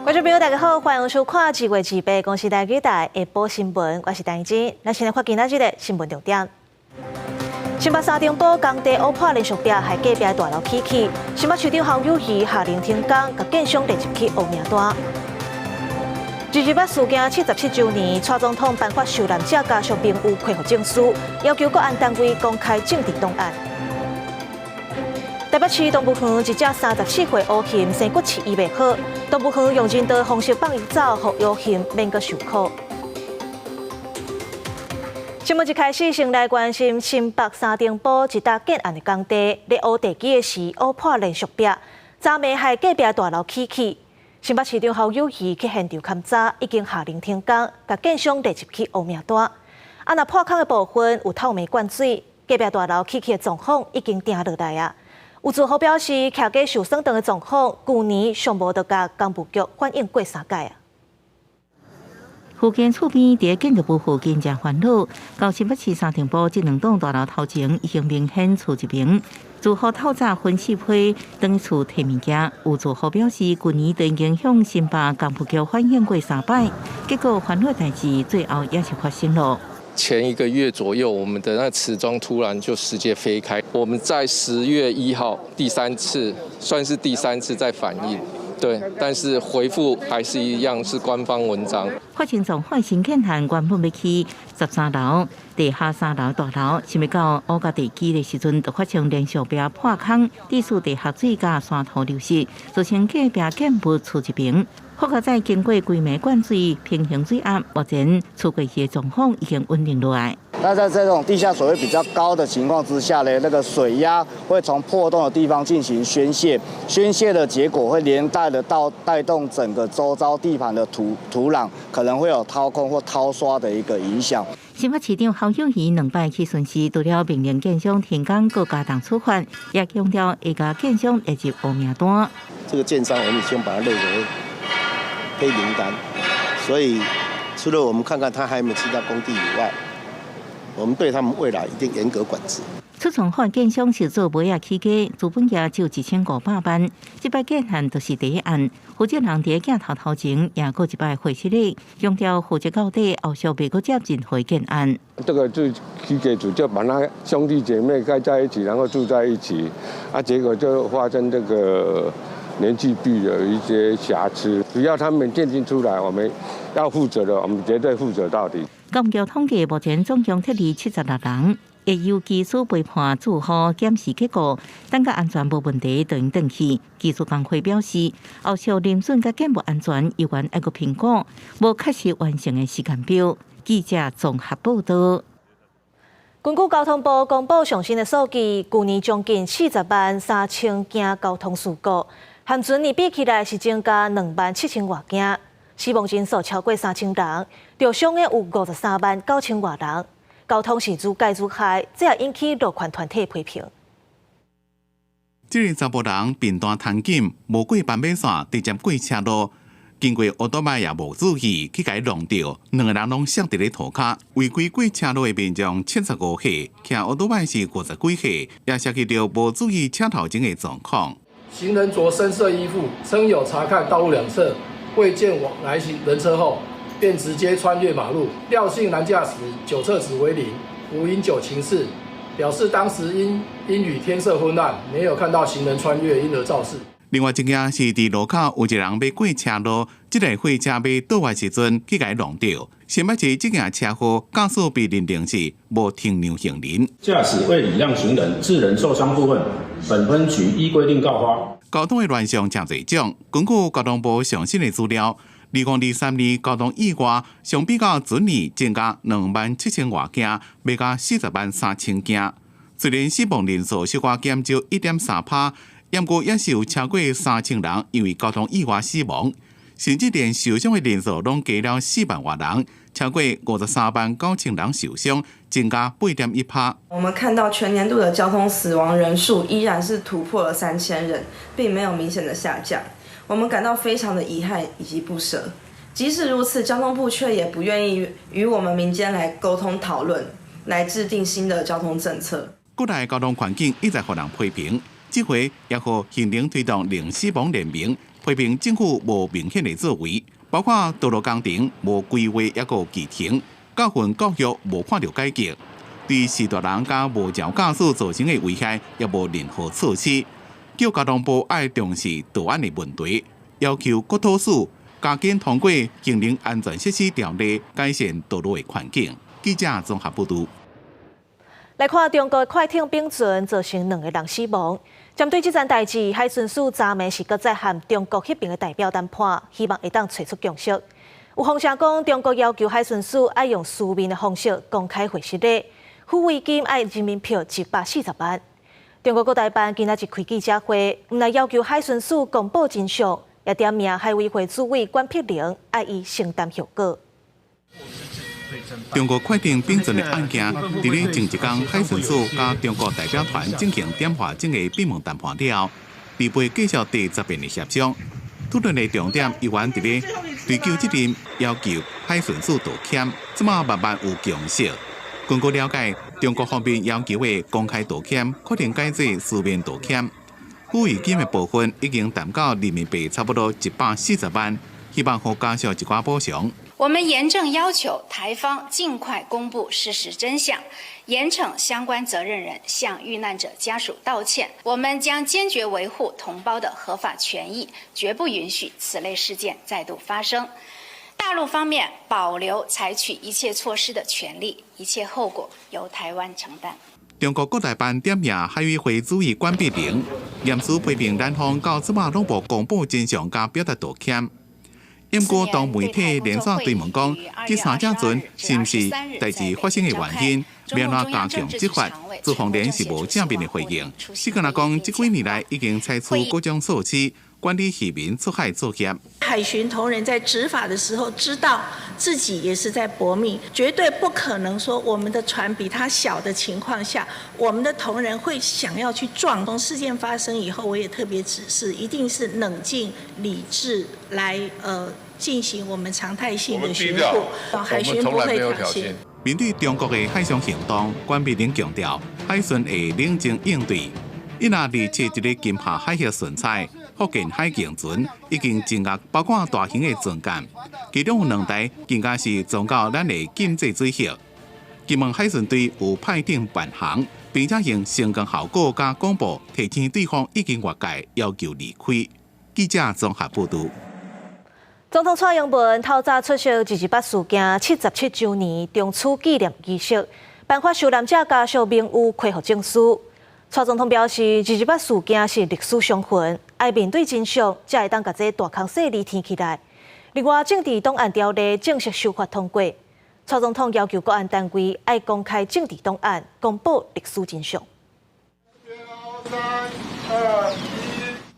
觀眾朋友，大家好，歡迎收看2月28公視台語台下晡新聞，我是陳真。咱先來看今仔日的新聞重點。新北三重埔工地烏破連續壁，害隔壁大樓起去。新北市長侯友宜下令停工，共建商列入去黑名單。二二八事件77週年，蔡總統頒發受難者家屬名譽恢復證書，要求國安單位公開政治檔案。台北市動物園一隻34歲烏熊生骨刺醫袂好，動物園用人道方式放伊走，予烏熊免閣受苦。新聞一開始，先來關心新北三重埔一搭建案的工地，咧挖地基的時，挖破連續壁，昨暝害隔壁大樓起去。新北市長侯友宜去現場勘查，已經下令停工，共建商列入去黑名單。啊，若破空的部分有透明灌水，隔壁大樓起去的狀況已經定落來啊。有住戶表示，徛家受損長的狀況，舊年上無就共工務局反映過三擺啊。附近厝邊佇建築物附近誠煩惱，到新北市三重埔這兩棟大樓頭前已經明顯厝一爿。住戶透早分四批轉厝提物件，有住戶表示，舊年就已經向新北工務局反映過三擺，結果煩惱代誌最後也是發生了。前一個月左右，我們的那瓷磚突然就直接飛開。我們在10月1號第三次，算是第三次再反映，對，但是回覆還是一樣是官方文章。發生狀況新建案原本欲起13樓地下三樓大樓，想欲到挖甲地基的時陣，就發生連續壁破空，致使地下水佮沙土流失，造成隔壁建物厝一爿。好佳哉經過規暝灌水平衡水壓，目前厝過去的狀況已經穩定落來。那在這種地下水位比較高的情況之下呢，那個水壓會從破洞的地方進行宣洩，宣洩的結果會連帶的到帶動整個周遭地盤的土壤可能會有掏空或掏刷的一個影響。新北市長侯友宜兩擺去巡視，除了命令建商停工閣加重處罰，也強調會共建商列入黑名單。這個建商我們已經把它列為黑名單，所以除了我們看看他還有沒有其他工地以外，我們對他們未來一定嚴格管制。出創法建商是做買仔起家，資本額只有1500萬。這擺建案就是第一案，負責人佇鏡頭頭前也閣一擺回釋咧，強調負責到底，後續袂閣接任何建案。這個就起家主就把他兄弟姐妹蓋在一起，然後住在一起，啊，結果就發生這個連續壁有一些瑕疵，只要他們鑑定出來，我們要負責的，我們絕對負責到底。工局統計，目前總共撤離76人，會由技術陪伴住戶檢視結果，等甲安全無問題，就會轉去。技術工會表示，後續鄰損佮建物安全猶原愛閣評估，無確實完成的時間表。記者綜合報道。根據交通部公布上新的數據，舊年將近40萬3千件交通事故，和前年比起來是增加2萬7千外件，死亡人數超過3000人，著傷的有53萬9千外人。交通是愈改愈害，這也引起路權團體批評。這個查埔人貧惰貪緊，無過斑馬線，直接過車路，經過歐多邁也無注意，去共伊撞著，兩个人攏摔佇咧塗跤。違規過車路的民眾75歲，騎歐多邁是50幾歲，也涉及著無注意車頭前的狀況。行人着深色衣服，稱有查看道路兩側，未見往來行人車後，便直接穿越馬路。廖姓男駕駛酒測值為零，無飲酒情事，表示當時因陰雨天色昏暗，沒有看到行人穿越，因而肇事。另外一件是佇路口有一個人欲過車路，這台貨車欲倒彎時陣去共伊撞著。新北市這件車禍駕駛被認定是無停讓行人。駕駛未禮讓行人，致人受傷部分，本分局依規定告發。交通的亂象誠濟種，根據交通部上新的資料，2023年交通意外相比較前年增加2萬7千外件，欲到40萬3千件。雖然死亡人數小可減少1.3%，毋過也是有超過3000人因為交通意外死亡，甚至連受傷的人數攏加了4萬外人，超過53萬9千人受傷，增加8.1%。我們看到全年度的交通死亡人數依然是突破了3000人，並沒有明顯的下降。我們感到非常的遺憾以及不捨。即使如此，交通部卻也不願意與我們民間來溝通討論，來制定新的交通政策。國內交通環境一再予人批評，這回也予行人推動零死亡聯盟，批批評政府無明顯的作為，包括道路工程無規劃抑閣拒停，教訓教育無看著解決，對序大人佮無照駕駛造成的危害也無任何措施。叫交通部愛重視道安的問題，要求國土署加緊通過行人安全設施條例，改善道路的環境。記者綜合報導。來看中國快艇冰船造成兩个人死亡。針對這件代誌，海巡署昨暝是閣再和中國彼爿的代表談判，希望會當揣出共識。有風聲講，中國要求海巡署愛用書面的方式公開回釋的，撫慰金愛人民幣140萬。中國國台辦今仔日開記者會，毋但要求海巡署公布真相，也點名海委會主委管碧玲愛伊承擔後果。中國快艇冰船的案件，佇咧前一工海巡署佮中國代表團進行電話中的閉門談判了後，預備繼續第十遍的協商。討論的重點依然佇咧追究責任，要求海巡署道歉，這馬慢慢有共識。根據了解，中國方面要求的公開道歉，可能改做書面道歉。撫慰金的部分已經談到人民幣差不多140萬，希望予家屬一寡補償。我們嚴正要求台方盡快公布事實真相，嚴懲相關責任人，向遇難者家屬道歉。我們將堅決維護同胞的合法權益，絕不允許此類事件再度發生。大陸方面保留採取一切措施的權利，一切後果由台灣承擔。中國國台辦點名海委會主委管碧玲，嚴肅批評南方到這馬攏無公布真相佮表達道歉。毋過，當媒體連續追問講，這三隻船是毋是代誌發生的原因，欲按怎加強執法，朱鳳蓮是無正面的回應。只干焦講，這幾年來已經採取各種措施管理漁民出海作業。海巡同仁在執法的時候，知道自己也是在搏命，絕對不可能說我們的船比他小的情況下，我們的同仁會想要去撞。從事件發生以後，我也特別指示，一定是冷靜理智來進行我們常態性的巡護。海巡不會挑釁。面對中國的海上行動，管碧玲強調，海巡會冷靜應對。伊若二七佇咧金廈海峽巡查，福建海警船已經偵獲包括大型的船艦，其中有兩台更加是撞到咱的禁制水域。金門海巡隊有派艇伴航，並且用聲光效果佮廣播提醒對方已經越界，要求離開。記者綜合報導。總統蔡英文透早出席二二八事件77週年重捫紀念儀式，頒發受難者家屬名譽恢復證書。蔡總統表示，二二八事件是歷史傷痕，愛面對真相，才會當共這大空細字填起來。另外，政治檔案條例正式修法通過，蔡總統要求國安單位愛公開政治檔案，公布歷史真相。三二一。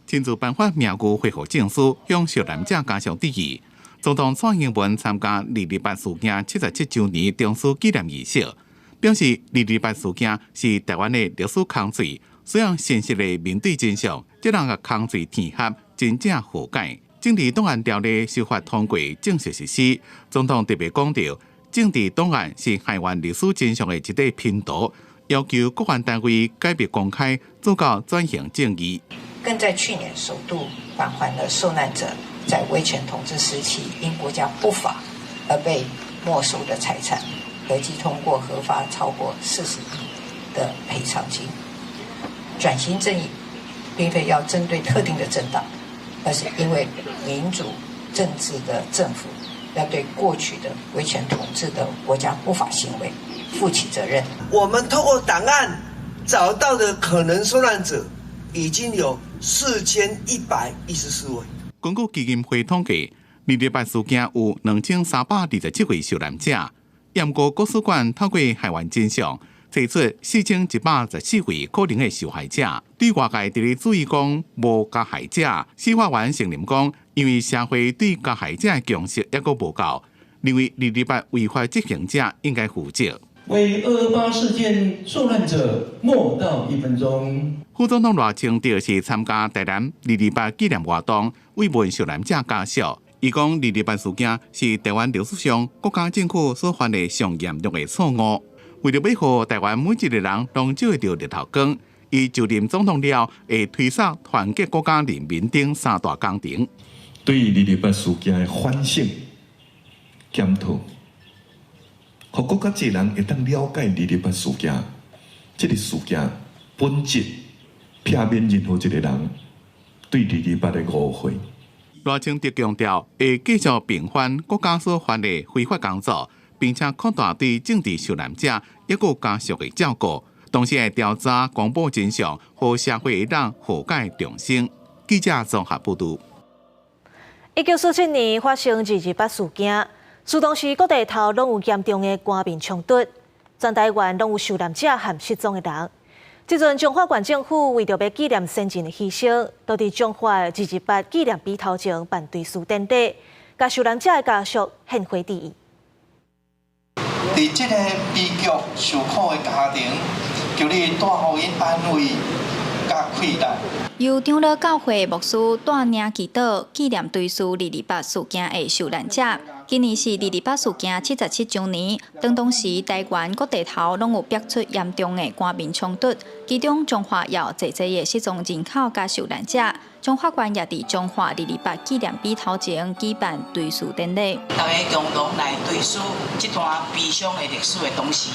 親自頒發名譽恢復證書，向受難者家屬致意。總統蔡英文參加二二八事件77週年重捫紀念儀式，表示二二八事件是台灣的歷史空喙，需要誠實的面對真相，才能共空喙填合，真正和解。政治檔案條例修法通過正式實施，總統特別講到，政治檔案是還原歷史真相的一塊拼圖，要求國安單位改變公開，做到轉型正義。更在去年首度返還了受難者在威權統治時期因國家不法而被沒收的財產，合計通過核發超過40億的賠償金。轉型正義並非要針對特定的政黨，而是因為民主政治的政府要對過去的威權統治的國家不法行為負起責任。我們透過檔案找到的可能受難者已經有4114位。根據基金會統計，二二八事件有2327位受難者。毋過國史館透過還原真相，提出4114位可能的受害者。對外界佇咧注意講無加害者，司法院承認講，因為社會對加害者的共識猶閣無夠，認為二二八違法執行者應該負責。為二二八事件受難者默禱一分鐘。副總統賴清德是參加台南二二八紀念活動，慰問受難者家屬。伊講二二八事件是台灣歷史上國家政府所犯的上嚴重的錯誤。為著欲予台灣每一个人攏照會著日頭光，伊就任總統了，會推捒團結國家人民等三大工程。對二二八事件的反省檢討，予閣較濟人會當了解二二八事件這个事件本質，避免任何一个人對二二八的誤會。賴清德強調，會繼續平反國家所犯的非法工作，並且擴大對政治受難者抑閣家屬的照顧，同時會調查公布真相，予社會會當和解重生。記者綜合報導。1947年發生二二八事件，自當時各地頭攏有嚴重的官民衝突，全台灣攏有受難者和失蹤的人。這陣彰化縣政府為著欲紀念先人的犧牲，就佇彰化二二八紀念碑頭前辦追思典禮，共受難者的家屬獻花致意。佇這个悲劇受苦的家庭，求你帶予𪜶安慰佮氣力。由長老教會牧師帶領祈禱，紀念追思二二八事件的受難者。今年是二二八事件77週年，當時台灣各地頭攏有爆出嚴重的官民衝突，其中彰化也有濟濟的失蹤人口佮受難者。彰化縣也佇彰化二二八紀念碑頭前舉辦追思典禮。大家共同來追思這段悲傷的歷史的同時，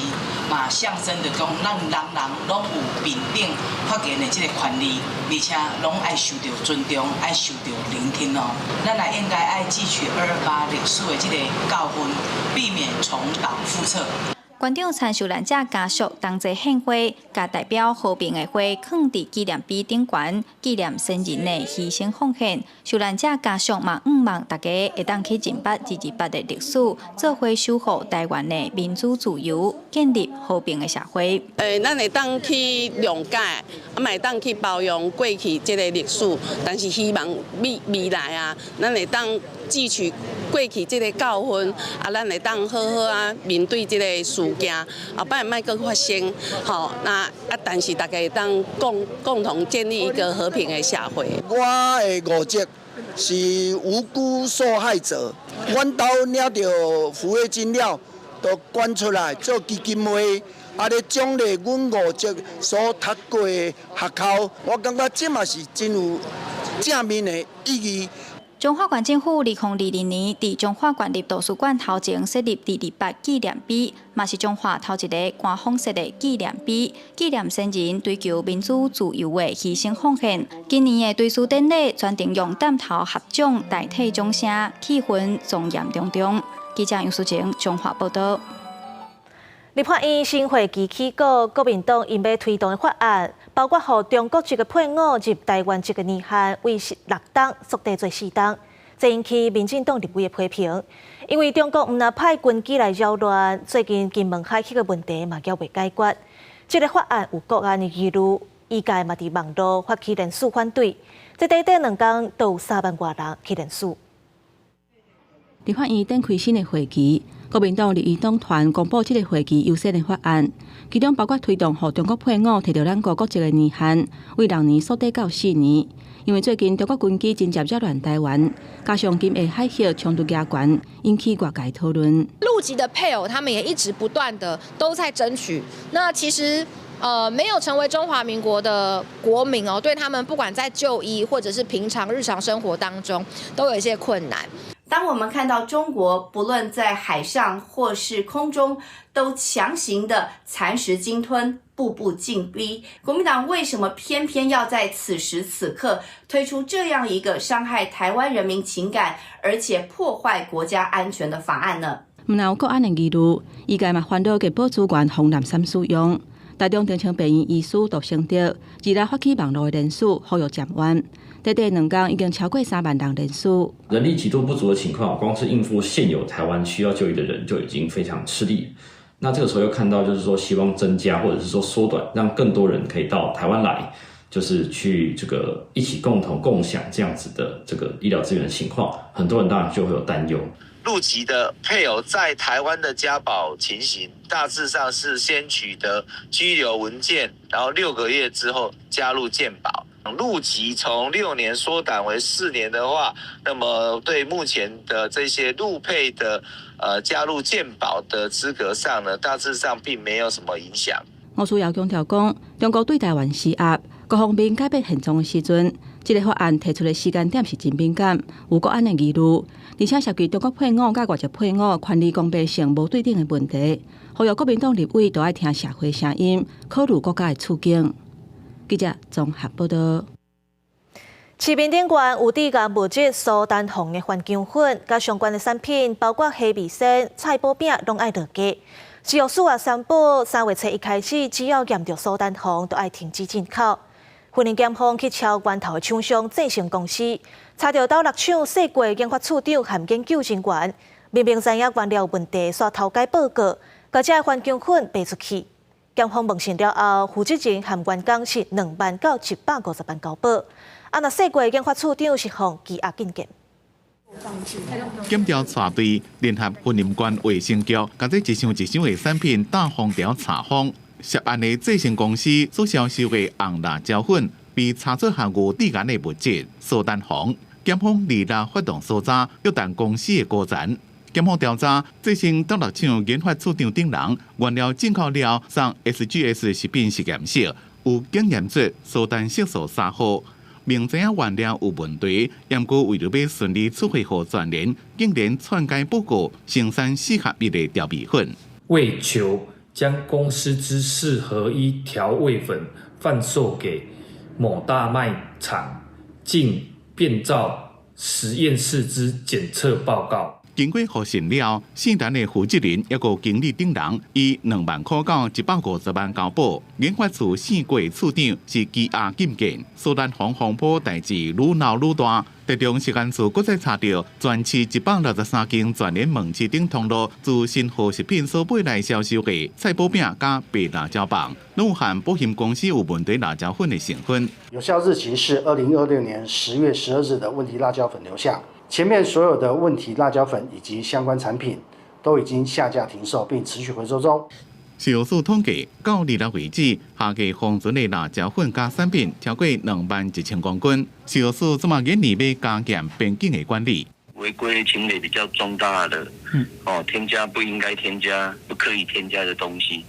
嘛象徵著講，咱人人攏有平等發言的這个權利，而且攏愛受著尊重，愛受著聆聽哦。咱也應該愛汲取二二八歷史的這个教訓，避免重蹈覆轍。館長參受難者家屬同齊獻花，共代表和平的花囥佇紀念碑頂懸，紀念先人的犧牲奉獻。受難者家屬嘛，向望大家會當去認捌二二八的歷史，做伙守護台灣的民主自由，建立和平的社會。咱會當去諒解，嘛會當去包容過去這个歷史，但是希望未來啊，咱會當汲取過去這个教訓，咱會當好好啊面對這个事件，後擺莫閣發生，吼，那但是大家會當共同建立一個和平的社會。我的五叔是無辜受害者，阮兜領著撫慰金了，就捐出來做基金會，咧獎勵阮五叔所讀過的學校，我感覺這嘛是真有正面的意義。彰化縣政府2022年佇彰化縣立圖書館頭前設立二二八紀念碑，嘛是彰化頭一个官方設的紀念碑，紀念先人追求民主自由的犧牲奉獻。今年的追思典禮全程用點頭合掌代替掌聲，氣氛莊嚴莊重。記者楊淑晴彰化報導。立法院新會期起稿，國民黨𪜶欲推動的法案，包括予中國籍的配偶入台灣籍的年限為6冬縮短做4冬，這引起民進黨立委的批評。因為中國毋但派軍機來擾亂，最近金門海域的問題嘛猶未解決。這个法案有國安的疑慮，醫界嘛佇網路發起聯署反對。這短短2工都有3萬外人去聯署。立法院展開新的會期，國民黨立院黨團公布這个會期優先的法案，其中包括推動予中國配偶提著咱國國籍的年限，為6年縮短到4年。因為最近中國軍機真濟擾亂台灣，加上金廈海域衝突加懸，引起外界討論。陸籍的配偶，他們也一直不斷的都在爭取。那其實，沒有成為中華民國的國民哦，對他們不管在就醫或者是平常日常生活當中，都有一些困難。當我們看到中國不論在海上或是空中，都強行的蠶食鯨吞，步步進逼，國民黨為什麼偏偏要在此時此刻推出這樣一個傷害台灣人民情感，而且破壞國家安全的法案呢？毋但有國安的疑慮，醫界嘛煩惱健保資源氾濫散使用。台中長青病院醫師杜成德，二來發起網路的聯署，呼籲減冤。短短2工已經超過3萬人聯署。人力極度不足的情況，光是應付現有台灣需要就醫的人就已經非常吃力。那這個時候又看到，就是說希望增加或者是說縮短，讓更多人可以到台灣來，就是去這個一起共同共享這樣子的這個醫療資源的情況，很多人當然就會有擔憂。陸籍的配偶在台灣的加保情形，大致上是先取得居留文件，然後6個月之後加入健保。陸籍從6年縮短為4年的話，那麼對目前的這些陸配的加入健保的資格上呢，大致上並沒有什麼影響。吳思瑤強調講，中國對台灣施壓，各方面改變現狀的時陣，這个法案提出的時間點是真敏感，有國安的疑慮，而且涉及中國配偶佮外籍配偶權利公平性無對等的問題，呼籲國民黨立委都愛聽社會聲音，考慮國家的處境。記者綜合報道。市面頂懸有致癌物質蘇丹紅的番薑粉，佮相關的產品，包括蝦米鉎、菜脯餅，攏愛落架。食藥署也宣布，3月初一開始，只要驗著蘇丹紅，就愛停止進口。雲林檢方去抄源頭的廠商濟成公司，查著斗六廠細過研發處長和研究人員，明明知影原料有問題，煞偷改報告，共這番薑粉賣出去。檢方問訊了後，負責人和員工是2萬到150萬交保。啊，若細過研發處長是予羈押禁見。檢調團隊聯合雲林縣衛生局，共這一箱一箱的產品打封條查封。涉案的濟成公司所銷售的紅辣椒粉，被查出含有致癌的物質蘇丹紅。檢方二六發動搜查，約談公司的高層。檢方調查，濟成斗六廠研發處長等人，原料進口了送 SGS 食品實驗室，有檢驗出蘇丹色素3號。明知影原料有問題，毋過為著欲順利出貨予全聯，竟然篡改報告，生產4合1的調味粉。為求將公司之4合1調味粉販售給某大賣場，竟變造實驗室之檢測報告。經過核實了，姓陳的負責人抑閣經理等人，以2萬塊到150萬交保。研發處姓郭處長是羈押禁見，蘇丹紅風波代誌愈鬧愈大。台中食安處閣再查著，全市163間全聯門市頂通路自新和食品所買來銷售的菜脯餅佮白辣椒棒，攏有含保險公司有問題辣椒粉的成分。有效日期是2026年10月12日的問題辣椒粉留下。前面所有的問題辣椒粉以及相關產品都已經下架停售，並持續回收中。食藥署統計，到26為止，下架封存的辣椒粉佮產品超過21,000公斤。食藥署這馬研擬欲加嚴邊境的管理。違規情節比較重大的，哦，添加不應該添加、不可以添加的東西，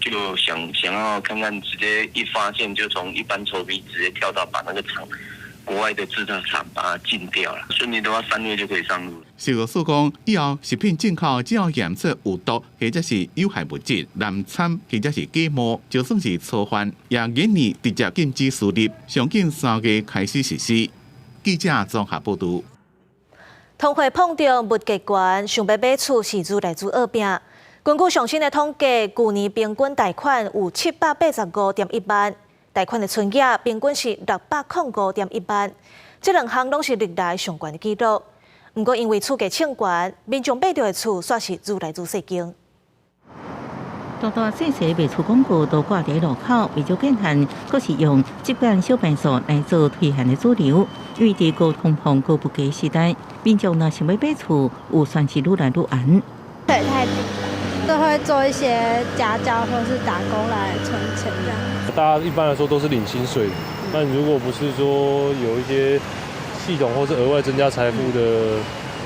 就想想要看看，直接一發現就從一般臭批直接跳到把那個廠。國外的製造廠把它禁掉了，順利的話3月就可以上路。食藥署講，以後食品進口只要驗出有毒或者是有害物質、濫產或者是假冒，就算是初犯，也建議直接禁止輸入，上緊3月開始實施。記者綜合報導。通貨膨脹、物價懸，想欲買厝是愈來愈惡拚。根據上新的統計，舊年平均貸款有785.1萬。貸款的存額平均是605.1萬，這兩項攏是歷來上懸的紀錄。毋過因為厝價衝懸，民眾買著的厝煞是愈來愈細間。大大細細賣厝廣告都掛佇路口，為著建案，閣是用這間小坪數來做推案的主流。因為佇高通膨、高物價時代，民眾若想欲買厝，有算是愈來愈難。對，太低了，都會做一些家教或是打工來存錢這樣。大家一般來說都是領薪水，但如果不是說有一些系統或是額外增加財富的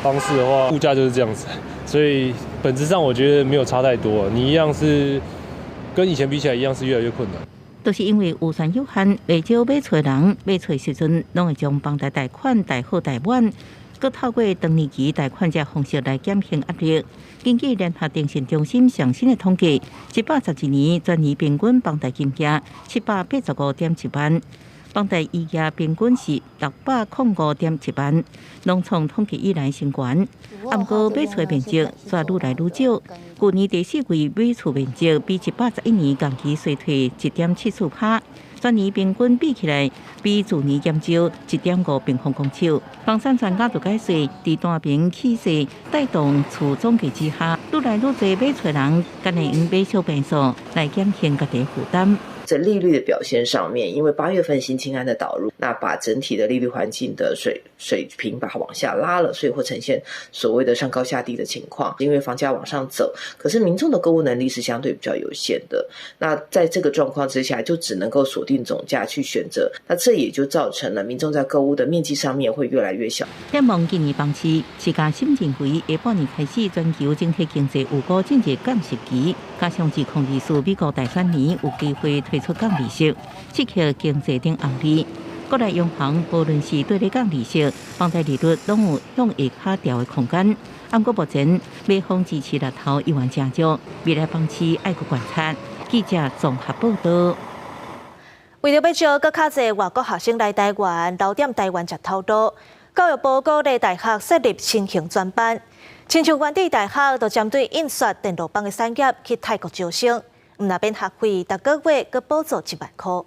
方式的話，物價就是這樣子。所以本質上我覺得沒有差太多，你一樣是跟以前比起來，一樣是越來越困難。都是因為預算有限，袂少買厝人買厝時陣，攏會將房貸貸款貸好貸滿，閣透過長年期貸款這方式來減輕壓力。根據聯合電信中心上新的統計，112年全年平均房貸金額785.1萬，房貸餘額平均是605.7萬，攏創統計以來新高。啊，毋過買厝面積煞愈來愈少。舊年第四季買厝面積比111年同期衰退1.74%，全年平均比起來，比去年減少1.5平方公尺。房產專家就解釋，佇單坪起勢帶動厝總價之下，愈來愈濟買厝人，敢會用買小坪數來減輕家己負擔。在利率的表現上面，因為8月份新青安的導入，那把整體的利率環境的水平把它往下拉了，所以會呈現所謂的上高下低的情況。因為房價往上走，可是民眾的購物能力是相對比較有限的。那在這個狀況之下，就只能夠鎖定總價去選擇，那這也就造成了民眾在購物的面積上面會越來越小。展望今年房市，市價審認為下半年開始全球整體經濟有可進入降息期，加上2024美國大選年有機會推出降利息，刺激經濟頂紅利。國內央行無論是對咧降利息，房貸利率攏有向下跤調的空間。毋過目前買方支持力頭依然誠弱，未來房市愛閣觀察。記者綜合報道。為著欲招閣較濟外國學生來台灣，留踮台灣食頭路，教育部鼓勵大學設立新型專班，親像元智大學就針對印刷電路板的產業去泰國招生，毋但免學費，逐個月閣補助1萬箍。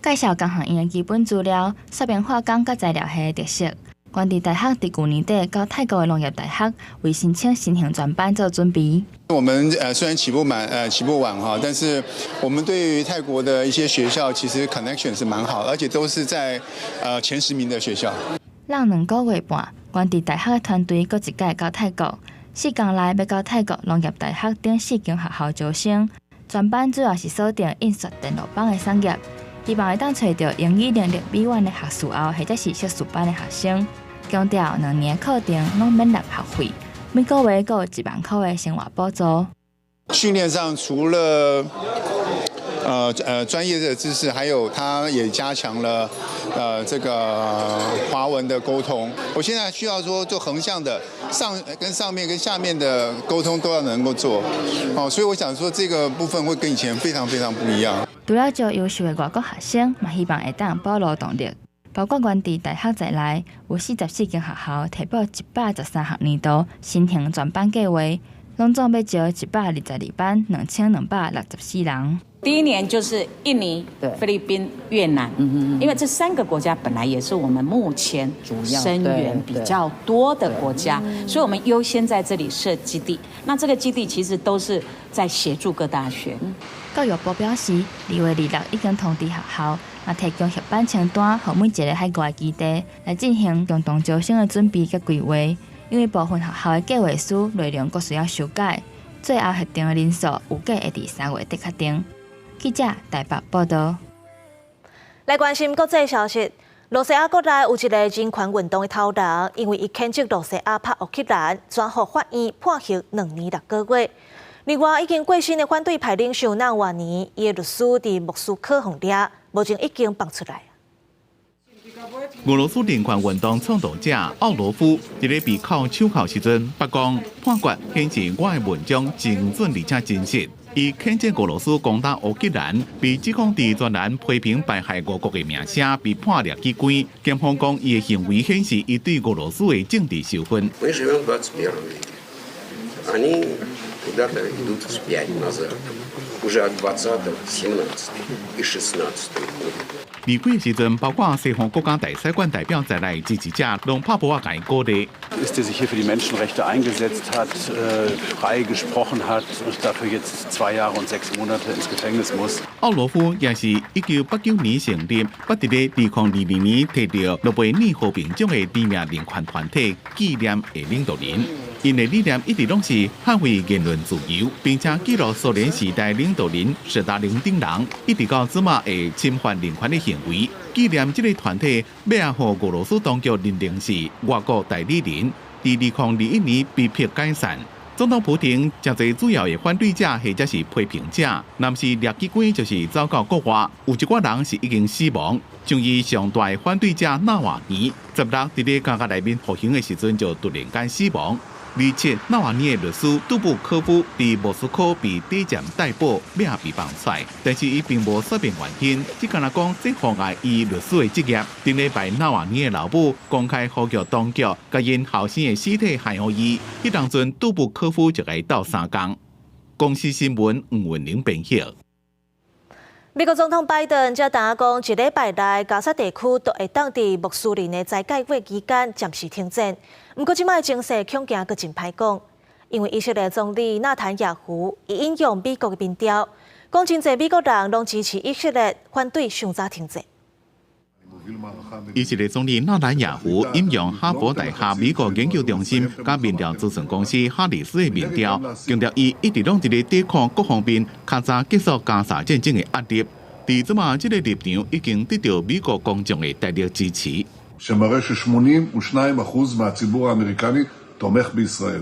介紹工學院的基本資料、說明化工佮材料系的特色。元智大學佇舊年底到泰國的農業大學為申請新型專班做準備。我們雖然起步晚哈，但是我們對於泰國的一些學校其實 connection 是蠻好，而且都是在前10名的學校。櫳2個月半，元智大學的團隊閣一擺到泰國，4工內欲到泰國農業大學等四間學校招生。專班主要是鎖定印刷電路板的產業，希望會當揣著英語能力美滿的學士後或者是碩士班的學生。強調2年課程攏免納學費，每個月閣有1萬箍的生活補助。訓練上除了專業的知識，還有他也加強了這個華文的溝通。我現在需要說做橫向的上跟上面跟下面的溝通都要能夠做，哦，所以我想說這個部分會跟以前非常非常不一樣。除了招優秀的外國學生，嘛希望會當補勞動力。包括元智大學在內，有44間學校提報113學年度新型專班計劃，攏總欲招122班2264人。第一年就是印尼、菲律賓、越南，因為這三個國家本來也是我們目前生源比較多的國家，所以我們優先在這裡設基地。那這個基地其實都是在協助各大學。教育部表示，2月26已經通知學校，嘛提供協辦清單，予每一个海外基地來進行共同招生的準備佮規劃。因為部分學校的計劃書內容閣需要修改，最後核定的人數預計會佇3月底確定。記者台北報道。來關心國際消息，露西亞國內有一个人權運動的頭人，因為伊譴責露西亞拍烏克蘭，轉予法院判刑2年6個月。另外，已經過身的反對派領袖納瓦尼，伊的律師佇莫斯科予掠，目前已經放出來。俄羅斯人權運動創導者奧羅夫，佇咧被銬手銬時陣，白講判決顯示我的文章精準而且真實。伊譴責俄羅斯攻打烏克蘭，被指控佇專欄批評敗害俄國的名聲，被判掠去關。檢方講，伊的行為顯示伊對俄羅斯的政治仇恨。 Мы живем в 21 веке. Они куда-то идут вспять назад. Уже от 20-го, 17 и 16 года. 離開時陣，包括西方國家大使館代表在內支持者，攏拍噗仔共伊鼓勵。 Ist, der sich hier für die Menschenrechte eingesetzt hat, frei gesprochen hat und dafür jetzt 2 Jahre und 6 Monate ins Gefängnis muss. 奧羅夫也是1989年成立，捌佇咧2022年提著諾貝爾和平獎的知名人權團體紀念的領導人。𪜶的理念一直攏是捍衛言論自由，並且記錄蘇聯時代領導人史達林等人一直到這馬會侵犯人權的行為。紀念這个團體欲予俄羅斯當局認定是外國代理人，佇2021年被迫解散。總統普廷誠濟主要的反對者或者是批評者，若毋是掠去關，就是走到國外。有一寡人是已經死亡，像伊上大的反對者納瓦尼，16佇咧監獄內面服刑的時陣就突然間死亡。27，納瓦尼的律師杜布科夫佇莫斯科被短暫逮捕，欲被放出來，但是伊並無說明原因，只干焦講這妨礙伊律師的職業。頂禮拜納瓦尼的老母公開呼籲當局，共𪜶後生的屍體還予伊。彼當陣杜布科夫就共伊鬥相共。公視新聞吳文玲編譯。美國總統拜登才剛講，一禮拜內加沙地區都會當佇穆斯林的齋戒月期間暫時停戰。毋過，這擺情勢恐驚閣真歹講，因為以色列總理納坦雅胡伊引用美國的民調，講真濟美國人攏支持以色列，反對傷早停戰。以色列總理納坦雅胡引用哈佛大學美國研究中心佮民調諮詢公司哈里斯的民調，強調伊一直攏佇咧抵抗各方面較早結束加沙戰爭的壓力。佇這馬這个立場已經得到美國公眾的大力支持。 שמראה ש-82% מהציבור האמריקני תומך בישראל.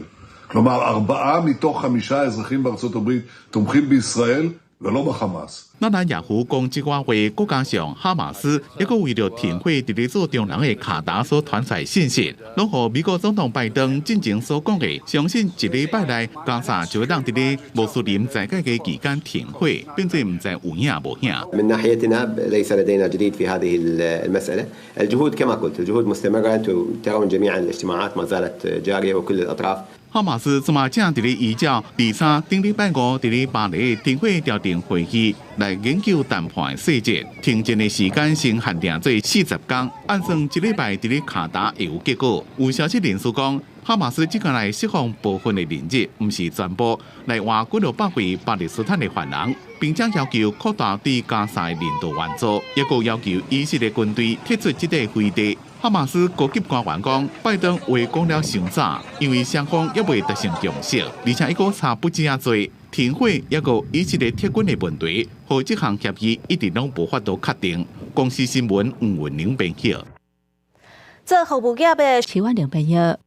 כלומר, ארבעה מתוך חמישה אזרחים בארצות הברית תומכים בישראל ולא בחמאס. 納坦雅胡講這寡話，閣加上哈馬斯抑閣為著停火佇咧做中人的卡達所傳出信息，攏予美國總統拜登進前所講的，相信一禮拜內加沙就會當佇咧穆斯林齋戒的期間停火，變做毋知有影無影。 من ناحيتنا ليس لدينا جديد في هذه المسألة الجهود كما قلت الجهود مستمرة أنتم ترون جميعا الاجتماعات ما زالت جارية وكل الأطراف 哈馬斯這馬正佇咧依照二三頂禮拜五佇咧巴黎停火調停會議來研究談判細節，停戰的時間先限定做40天，按算這禮拜佇咧卡達會有結果。有消息人士講，哈馬斯這個來釋放部分的人質，毋是全部，來換幾落百位巴勒斯坦的犯人，並且要求擴大對加沙的人道援助，抑閣要求以色列軍隊撤出這塊飛地。哈馬斯高級官員講，拜登話講了傷早，因為雙方猶未達成共識，而且抑閣差不止仔濟。停火抑閣以色列撤軍的問題，予這項協議一直攏無法度確定。公視新聞吳文玲編譯。做服務業的徐婉玲編譯。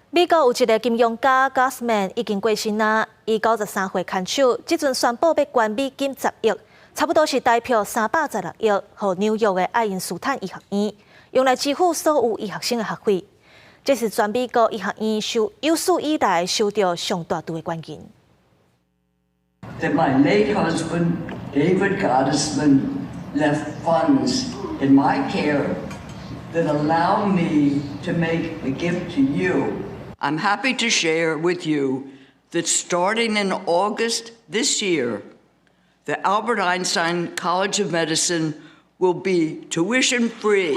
美國有一个金融家 Gottesman 已經過身啦，伊93歲牽手，這陣宣布欲捐美金10億，差不多是台幣316億，予紐約的愛因斯坦醫學院，用來支付所有醫學生的學費。這是全美國醫學院收有史以來收著上大筆的捐金。 That my late husband, David Gottesman, left funds in my care that allow me to make a gift to you. I'm happy to share with you that starting in August this year, the Albert Einstein College of Medicine will be tuition free.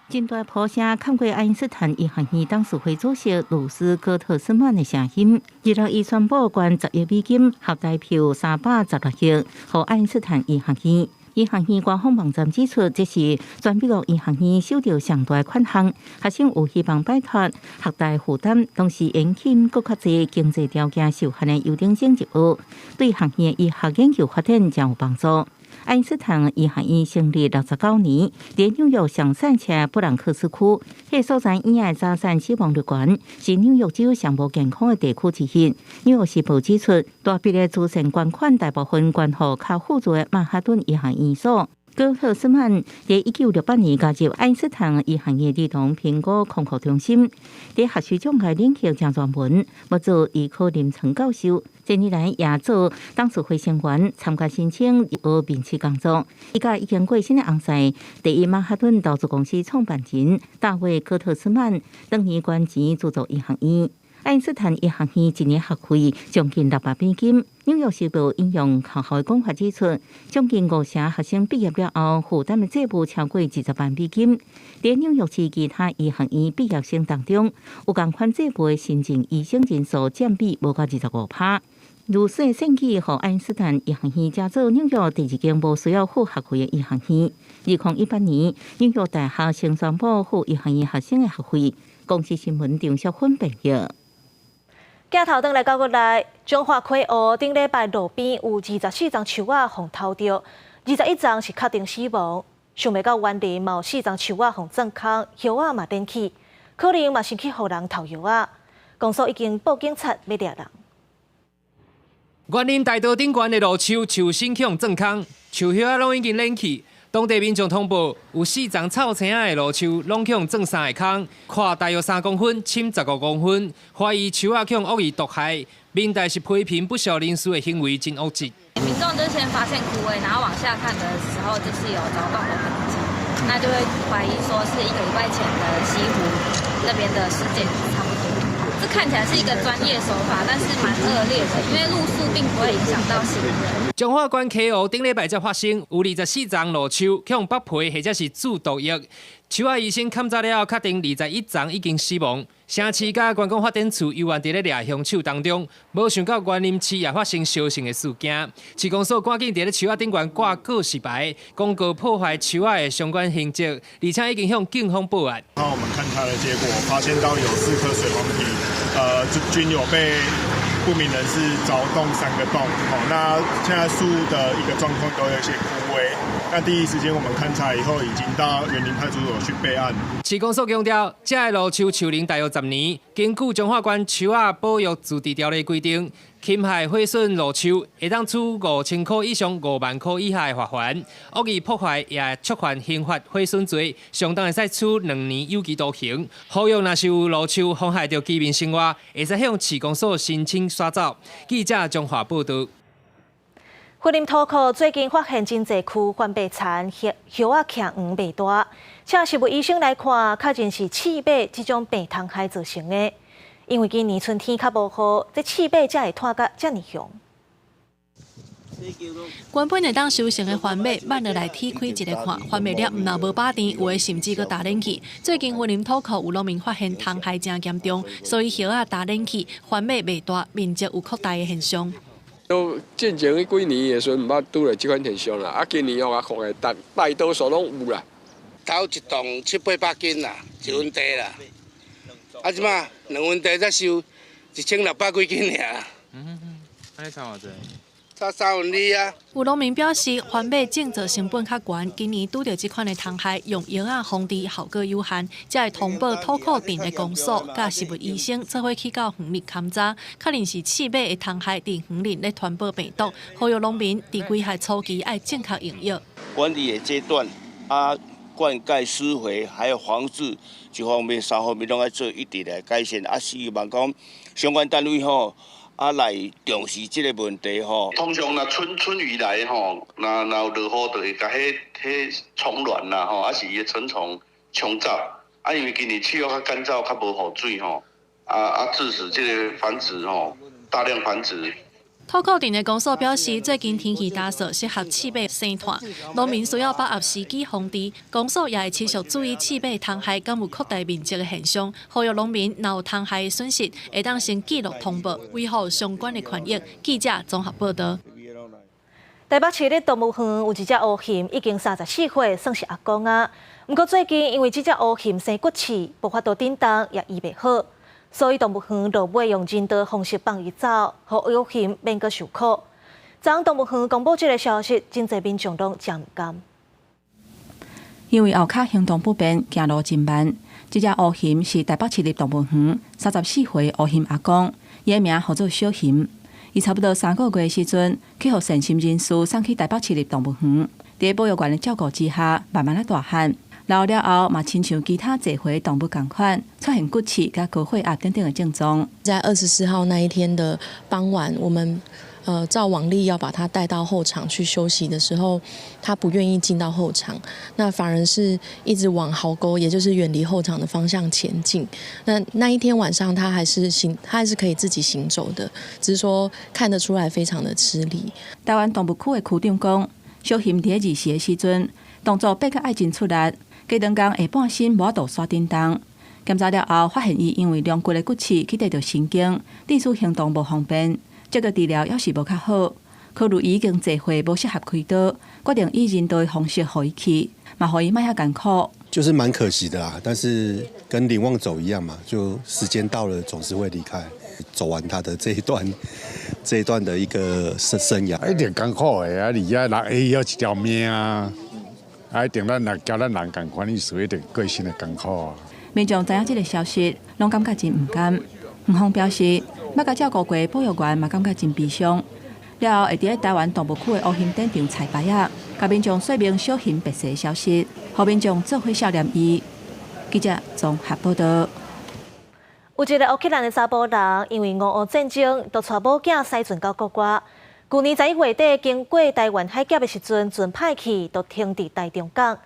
真大破聲，冚過愛因斯坦醫學院董事會主席魯斯戈特斯曼的聲音。26伊宣布捐10億美金，合台幣316億，予愛因斯坦醫學院。醫學院官方網站指出，這是全美國醫學院收著上大款項，學生有希望擺脫學貸負擔，同時延請閣較濟經濟條件受限的優等生入學，對學院醫學研究發展將有幫助。愛因斯坦醫學院成立69年，佇紐約上散赤布朗克斯區，彼个所在醫院早產死亡率懸，是紐約州上無健康的地區之一。紐約時報指出，大筆的慈善捐款大部分捐予較富足的曼哈頓醫學院所。戈特斯曼佇1968年加入愛因斯坦醫學院兒童評估康復中心，佇學術障礙領域誠專門，欲做醫科臨床教授。這年來也做董事會成員，參加申請入學面試工作。伊佮已經過身的翁婿，第一曼哈頓投資公司創辦人大衛戈特斯曼，當年捐錢資助醫學院。愛因斯坦醫學院一年學費將近6萬美金。紐約時報引用學校的講法指出，將近五成學生畢業了後負擔的債務超過20萬美金。佇紐約市其他醫學院畢業生當中，有仝款債務的新進醫生人數佔比無夠25%。如此的善舉，予愛因斯坦醫學院成做紐約第二間無需要付學費的醫學院。2018年，紐約大學先宣布付醫學院學生的學費。公視新聞張淑芬編譯。鏡頭轉來到國內，彰化溪湖頂禮拜路邊有24叢樹仔予偷著，21叢是確定死亡。想袂到員林嘛有四叢樹仔予鑽空，葉仔嘛顛去，可能嘛是去予人偷葉仔。公所已經報警察欲掠人。員林大道頂懸的路樹樹身予鑽空，樹葉仔攏已經軟去。當地民眾通報，有四叢臭青仔的路樹攏予鑽三个空，寬大約3公分，深15公分，懷疑樹仔予惡意毒害。民代是批評不肖人士的行為真惡質。民眾就先發現枯萎，然後往下看的時候，就是有鑿洞的痕跡，那就會懷疑說是一個禮拜前的西湖那邊的事件差不多。這看起來是一個專業手法，但是蠻惡劣的，因為路樹並不會影響到行人。彰化縣溪湖頂禮拜才發生，有24叢路樹予剝皮或者是注毒液，樹樹仔醫生勘查了後，確定21叢已經死亡。城市佮觀光發展處猶原佇咧掠兇手當中，無想到員林市也發生相似的事件。市公所趕緊佇咧樹仔頂懸掛告示牌，公告破壞樹仔的相關行跡，而且已經向警方報案。那我們勘查的結果，發現到有四棵水黃皮，均有被不明人士鑿洞三個洞。好，那現在樹的一個狀況都有一些枯萎。那第一時間我們勘查以後，已經到員林派出所去備案。市公所強調，這个蘆樹樹齡大約10年，根據彰化縣樹仔保育自治條例規定，侵害毀損蘆樹，會當處5000箍以上5萬箍以下的罰鍰；惡意破壞也會觸犯刑法毀損罪，相當會使處2年有期徒刑。呼籲若是有蘆樹妨害著居民生活，會使向市公所申請刷走。記者彰化報導。雲林土庫最近發現真濟區番麥田葉葉仔徛黃袂大，請植物醫生來看，確認是刺蝟這種病蟲害造成的。因為今年春天較無雨，這刺蝟才會湠甲遮爾雄。原本會當收成的番麥，慢落來鐵開一个看，番麥粒毋但無飽甜，有的甚至閣焦軟去。最近雲林土庫有農民發現蟲害誠嚴重，所以葉仔焦軟去，番麥袂大，面積有擴大的現象。都進前彼幾年的時陣，毋捌拄著這款現象啦。啊，今年哦，啊，看來大大多數攏有啦。頭一棟七八百斤啦，一分地啦。啊，這馬兩分地才收1600幾斤爾。嗯嗯，按呢差偌濟？差三分二啊。有農民表示，番麥種植成本較懸，今年拄著這款的蟲害，用藥仔防治效果有限，才會通報土庫鎮的公所，佮植物醫生做伙去到園裡勘查，確認是刺蝟的蟲害佇園裡咧傳播病毒，呼籲農民佇危害初期愛正確用藥。管理的階段啊，灌溉、施肥，還有防治這方面三方面攏愛做一定的改善，啊，希望講相關單位吼。啊，來重視這个問題吼。通常若春雨來吼，若有落雨，就會共彼蟲卵啦吼，抑是伊的成蟲沖走。啊，因為今年氣候較乾燥，較無雨水吼，啊，致使這个繁殖吼，大量繁殖。土庫鎮的公所表示，最近天氣乾燥，適合刺蝟生湠，農民需要把握時機防治。公所也會持續注意刺蝟蟲害敢有擴大面積的現象，呼籲農民若有蟲害的損失，會當先記錄通報，維護相關的權益。記者綜合報導。台北市立動物園有一隻烏熊，已經34歲，算是阿公啊。毋過最近因為這隻烏熊生骨刺，無法度振動，也醫袂好。所以動物園落尾用人道方式放伊走，予烏熊免閣受苦。昨昏動物園公布這个消息，真濟民眾攏誠毋甘。因為後跤行動不便，行路真慢。這隻烏熊是台北市立動物園34歲烏熊阿公，伊的名號做小熊。伊差不多3個月時陣，去予善心人士送去台北市立動物園，佇保育員的照顧之下，慢慢仔大漢。老了後，嘛親像其他濟歲動物仝款，出現骨刺佮高血壓等等的症狀。在24號那一天的傍晚，我們照往例要把他帶到後場去休息的時候，他不願意進到後場，那反而是一直往壕溝，也就是遠離後場的方向前進。那一天晚上，他還是可以自己行走的，只是說看得出來非常的吃力。台灣動物區的區長講，小熊佇咧二時的時陣，動作變較愛真出力。過兩工下半身無法度煞振動，檢查了後發現伊因為龍骨的骨刺去綴著神經，致使行動無方便。這个治療猶是無較好，考慮伊已經濟歲無適合開刀，決定以人道的方式予伊去，嘛予伊莫遐艱苦。就是蠻可惜的啦，但是跟林旺走一樣嘛，就時間到了總是會離開，走完他的這一段的一個生涯。一定艱苦的啊，而且人會有一條命啊。啊，一定咱若交咱人仝款意思，一定過身的艱苦啊。民眾知影這个消息，攏感覺真毋甘。園方表示，捌共照顧過保育員嘛，感覺真悲傷。了後會佇咧台灣動物區的烏熊展場彩排仔，共民眾說明小熊別逝的消息，予民眾做伙悼念伊。記者綜合報導。有一个烏克蘭的查埔人，因為俄烏戰爭，就帶某囝駛船到國外。舊年11月底經過台灣海峽的時陣，船歹去，就停佇台中港。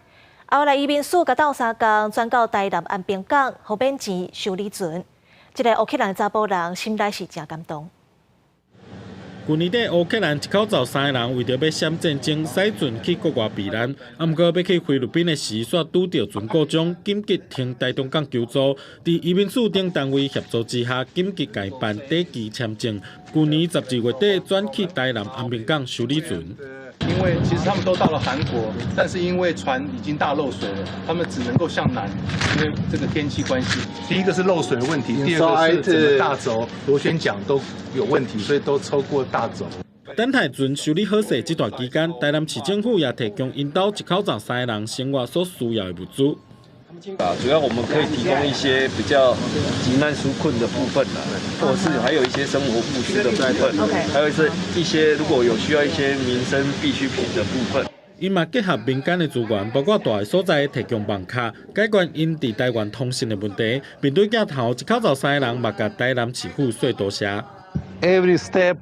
後來移民署共鬥相共，轉到台南安平港，予免錢修理船。這个烏克蘭查埔人心內是誠感動。舊年底，烏克蘭一口罩三个人為著欲閃戰爭，駛船去國外避難，啊，毋過欲去菲律賓的時，煞拄著船故障，緊急停台中港求助。佇移民署等單位協助之下，緊急共辦短期簽證。舊年12月底轉去台南安平港修理船。因為其實他們都到了韓國，但是因為船已經大漏水了，他們只能夠向南，因為這個天氣關係。第一個是漏水的問題，第二個是整個大軸螺旋槳都有問題，所以都超過大軸。等待船修理好勢這段期間，台南市政府也提供𪜶兜一口罩三个人生活所需要的物資。啊，主要我們可以提供一些比較急難紓困的部分啦，或者是還有一些生活物資的部分，還有一些如果有需要一些民生必需品的部分。𪜶嘛結合民間的資源，包括蹛的所在提供網卡，解決𪜶佇台灣通訊的問題。面對鏡頭，一口罩三个人嘛共台南市府說多謝。 Every step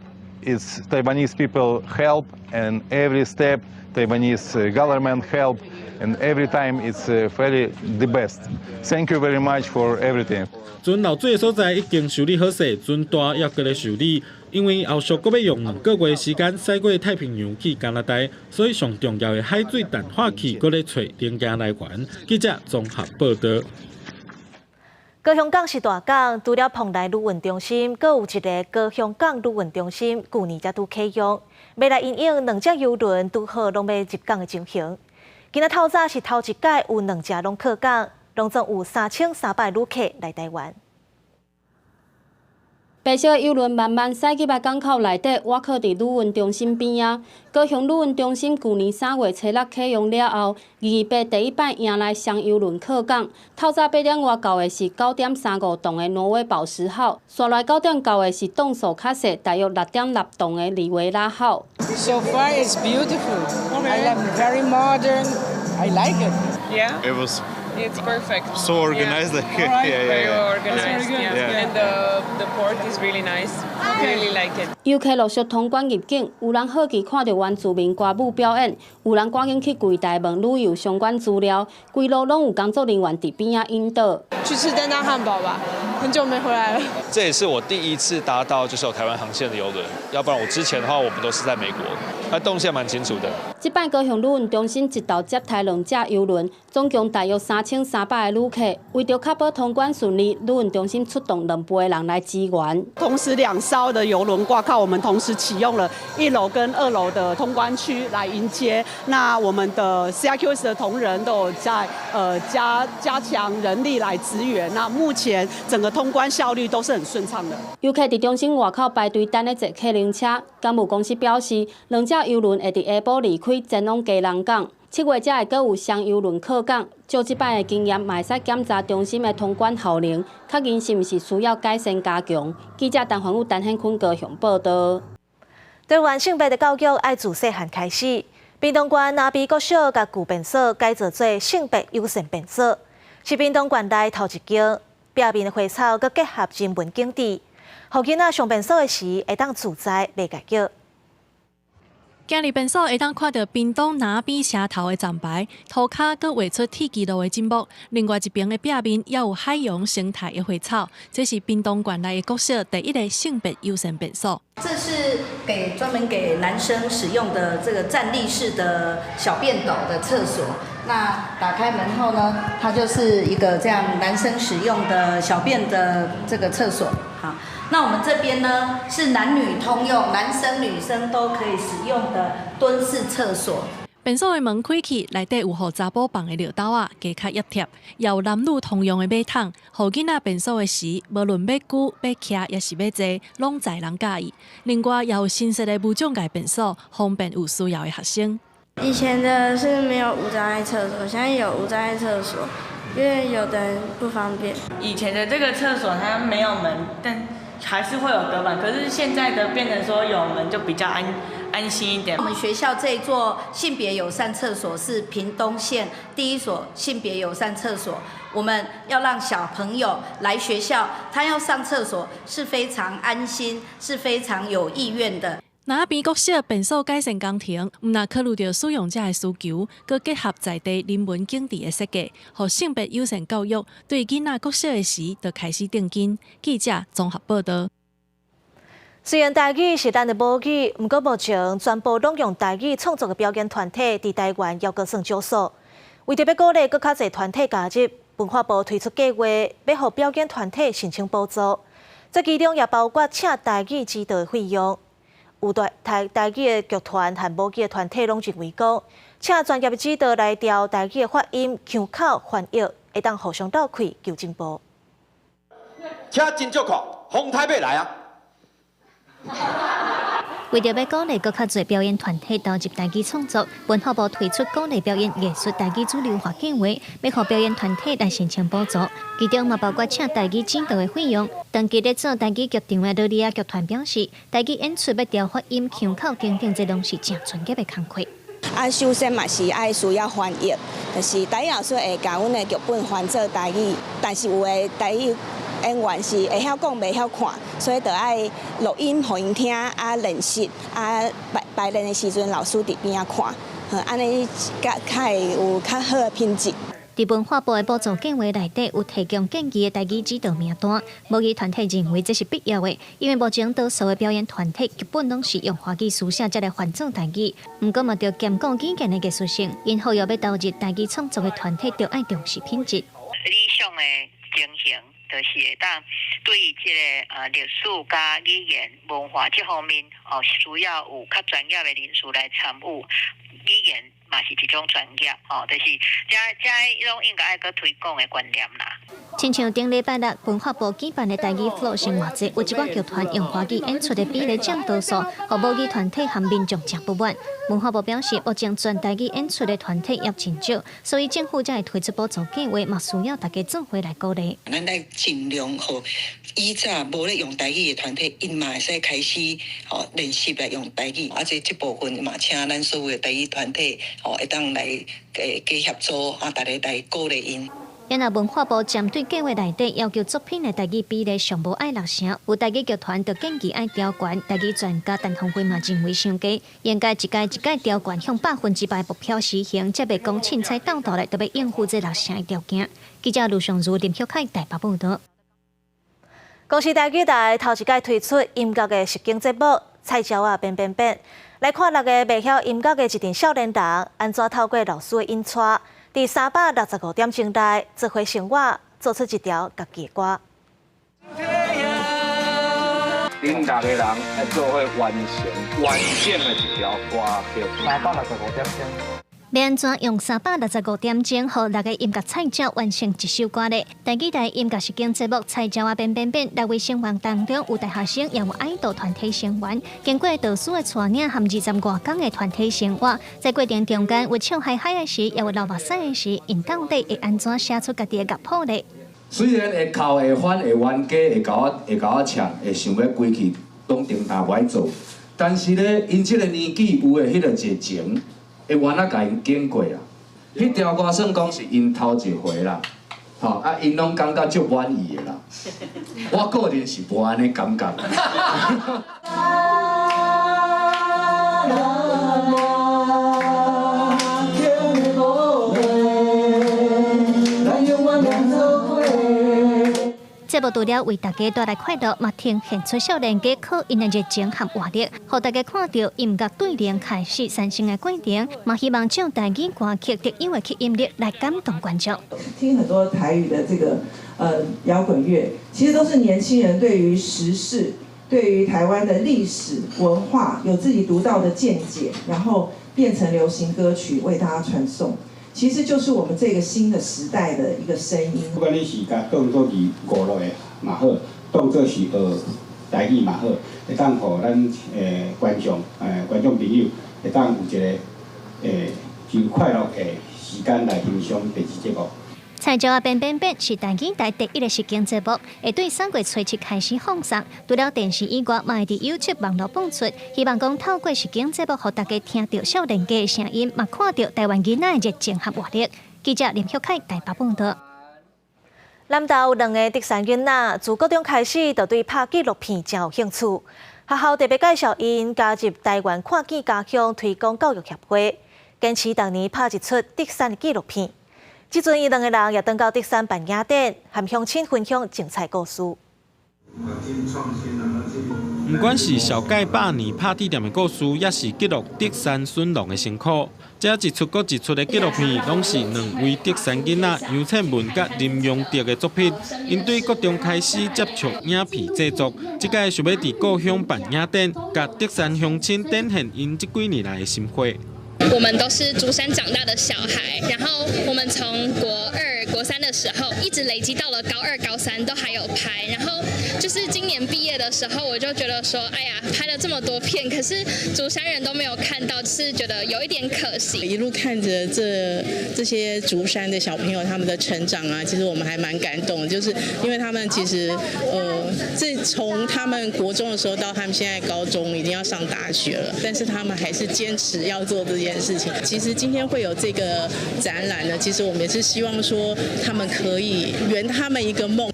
is Taiwanese people help, and every step Taiwanese government help, and every time it's very the best. Thank you very much for everything. 船漏水的所在已經修理好勢，船大猶閣咧修理，因為後續閣欲用2個月時間駛過太平洋去加拿大，所以上重要的海水淡化器閣咧揣零件來源。記者綜合報導。高雄港是大港，除了蓬萊旅運中心，閣有一个高雄港旅運中心，舊年才拄啟用，欲來因應兩隻郵輪拄好攏欲入港的情形。今仔透早是頭一擺有兩隻攏靠港，攏總有3300旅客來台灣。白色的郵輪慢慢駛入來港口內底，倚靠佇旅運中心邊仔。高雄旅運中心舊年3月初6啟用了後，228第一擺迎來雙郵輪靠港。透早8點外到的是9.35棟的挪威寶石號，紲來9點到的是棟數較細，大約6.6棟的利維拉號。 So far it's beautiful. I love very modern. I like it. Yeah. It was It's perfect. so organized. Yeah. Like, yeah. Very well organized. Yeah. And the port is really nice. Really like it. 遊客陸續通關入境，有人好奇看著原住民歌舞表演，有人趕緊去櫃台問旅遊相關資料，規路攏有工作人員佇邊仔引導。去吃丹丹漢堡吧，很久沒回來了。這也是我第一次搭到就是有台灣航線的郵輪，要不然我之前的話，我們都是在美國，那動線蠻清楚的。這擺高雄旅運中心一道接待兩隻郵輪，總共大約3300个旅客。為著確保通關順利，旅運中心出動2倍的人來支援。同時兩艘的郵輪掛靠，我們同時啟用了1樓跟2樓的通關區來迎接。那我們的 CIQS 的同仁都有在加強人力來支援。那目前整個通關效率都是很順暢的。遊客佇中心外口排隊等咧坐客輪車。港務公司表示，兩隻郵輪會佇下晡離開前往基隆港。7月才會閣有雙郵輪靠港。照這擺的經驗，嘛會使檢查中心的通關效能，確認是毋是需要改善加強。記者陳環宇、陳顯坤高雄報導。台灣性別的教育愛自細漢開始。屏東縣林邊國小共舊便所改造做性別友善便所，是屏東縣內頭一間。壁面的花草閣結合人文景致，予囡仔上便所的時會當自在袂共叫。行入便所會當看著屏東林邊社頭的站牌，塗跤閣畫出鐵支路的景物。另外一邊的壁面也有海洋生態的花草，這是屏東縣內的國小第一个性別友善便所。這是給專門給男生使用的這個站立式的小便斗的廁所。那打開門後呢，它就是一個這樣男生使用的小便的這個廁所。好，那我們這邊呢是男女通用，男生女生都可以使用的蹲式廁所。便所的門開去，內底有予查埔放的尿斗仔，加較挹貼，也有男女通用的馬桶，予囡仔便所的時，無論欲龜、欲徛，抑是欲坐，攏在人佮意。另外，也有新設的無障礙便所，方便有需要的學生。以前的是沒有無障礙廁所，現在有無障礙廁所，因為有的人不方便。以前的這個廁所它沒有門，但還是會有隔板，可是現在的變成說有門就比較安心一點。我們學校這一座性別友善廁所是屏東縣第一所性別友善廁所。我們要讓小朋友來學校，他要上廁所是非常安心，是非常有意願的。林邊國小便所改善工程，毋但考慮著使用者的需求，閣結合在地人文景致的設計，予性別友善教育對囡仔國小的時就開始奠根。記者綜合報導。雖然台語是咱的母語，毋過目前全部攏用台語創作的表演團體，佇台灣猶閣算少數。為著欲鼓勵閣較濟團體加入，文化部推出計劃，欲予表演團體申請補助。這其中也包括請台語指導的費用。有台語的劇團和母語的團體攏認為講，請專業的指導來調台語的發音、腔口、翻譯，會當互相鬥氣求進步。車真足快，風台欲來啊！為著欲鼓勵閣較濟表演團體投入台語創作，文化部推出鼓勵表演藝術台語主流化計劃，欲予表演團體來申請補助，其中嘛包括請台語指導的費用。長期咧做台語劇場的蘆里仔劇團表示，台語演出欲調發音、腔口等等，這攏是誠專業的工課。啊，首先嘛是愛需要翻譯，就是台語老師會共阮的劇本翻做台語，但是有的台語演員是會曉講，袂曉看，所以著愛錄音予𪜶聽，啊練習，啊排排練的時陣，老師佇邊仔看，按呢較較會有較好的品質。佇文化部的補助計劃內底有提供建議的台語指導名單，母語團體認為這是必要的，因為目前多數的表演團體基本攏是用華語書寫才來翻做台語，毋過嘛著兼顧語言的藝術性，𪜶呼籲欲投入台語創作的團體，著愛重視品質。理想的情形就是會當對這个歷史佮語言文化這方面哦，需要有較專業的人士來參與。語言嘛是一種專業，吼，就是這這攏應該愛閣推廣的觀念啦。親像頂禮拜六文化部舉辦的台語 Flow 生活節，有一寡劇團用華語演出的比例佔多數，予母語團體和民眾誠不滿。文化部表示，目前全台語演出的團體猶真少，所以政府才會推出補助計劃，嘛需要大家做伙來鼓勵。咱來盡量予以早無咧用台語的團體，𪜶嘛會使開始吼練習來用台語，啊，這這部分嘛，請咱所有的台語團體吼會當來加協助，啊，大家來鼓勵𪜶。然後文化部針對計劃內底要求作品的台語比例上無愛六成，有台語劇團就建議愛調懸，台語專家陳鴻輝嘛認為傷低，應該一屆一屆調懸向100%的目標實行，才袂講凊彩鬥鬥咧，著欲應付這六成的條件。記者盧尚如、林旭凱台北報導。公視台語台頭一擺推出音樂的實境節目《菜鳥仔變變變》，來看六个袂曉音樂的一陣少年人，按怎透過老師的引帶，佇365點鐘內做伙生活，做出一條家己的歌。恁六个人來做伙完成完整的一條歌曲，365點鐘。欲按怎用365點鐘，予六个音樂菜鳥完成一首歌咧？台語台音樂實境節目《菜鳥仔變變變》，六位成員當中有大學生，也有愛豆團體成員。經過導師的帶領，和20外工的團體生活，在過程中間有笑嗨嗨的時，也有流目屎的時，𪜶到底會按怎寫出家己的樂譜咧？雖然會哭、會翻、會冤家、會共我嗆、會想欲規氣攏停沓無愛做，但是咧，𪜶這個年紀有的彼個熱情，會願仔共𪜶經過啊。彼條歌算講是𪜶頭一回啦，吼啊，𪜶攏感覺足滿意的啦。我個人是無按呢感覺。節目除了為大家帶來快樂，嘛呈現出少年家靠𪜶的熱情和活力，予大家看著音樂對聯開始產生的過程，嘛希望將台語歌曲特有的吸引力來感動觀眾。聽很多台語的這個搖滾樂，其實都是年輕人對於時事、對於台灣的歷史文化有自己獨到的見解，然後變成流行歌曲為大家傳送。其實就是我們這個新的時代的一個聲音。不管你是共當做是娛樂的嘛好，當做是學台語嘛好，會當予咱觀眾朋友會當有一個真快樂的時間來欣賞電視節目。菜鳥仔變變變是台語台第一个實境節目，會對3月初7開始放送。除了電視以外，嘛會佇 YouTube 網路放出。希望講透過實境節目，予大家聽著少年家的聲音，嘛看著台灣囡仔的熱情和活力。記者林旭凱台北報導。南投有兩个竹山囡仔，自高中開始就對拍紀錄片誠有興趣。學校特別介紹𪜶加入台灣看見家鄉推廣教育協會，堅持逐年拍一齣竹山的紀錄片。這陣𪜶兩个人也轉到竹山辦影展，和鄉親分享精彩故事。環境創新啊，去毋管是紹介百年拍鐵店的故事，抑是記錄竹山筍農的辛苦，這一齣閣一齣的紀錄片，攏是兩位竹山囡仔楊倩雯佮林陽德的作品。𪜶對國中開始接觸影片製作，這擺想欲佇故鄉辦影展，共竹山鄉親展現𪜶這幾年來的心血。我們都是竹山長大的小孩，然後我們從國二、國三的時候一直累積到了高二、高三都還有拍，然後就是今年畢業的時候，我就覺得說，哎呀，拍了這麼多片，可是竹山人都沒有看到，是覺得有一點可惜。一路看着這些竹山的小朋友他們的成長啊，其實我們還蠻感動，就是因為他們其實，這從他們國中的時候到他們現在高中已經要上大學了，但是他們還是堅持要做這件事情。其實今天會有這個展覽呢，其實我們也是希望說，他們可以圓他們一個夢。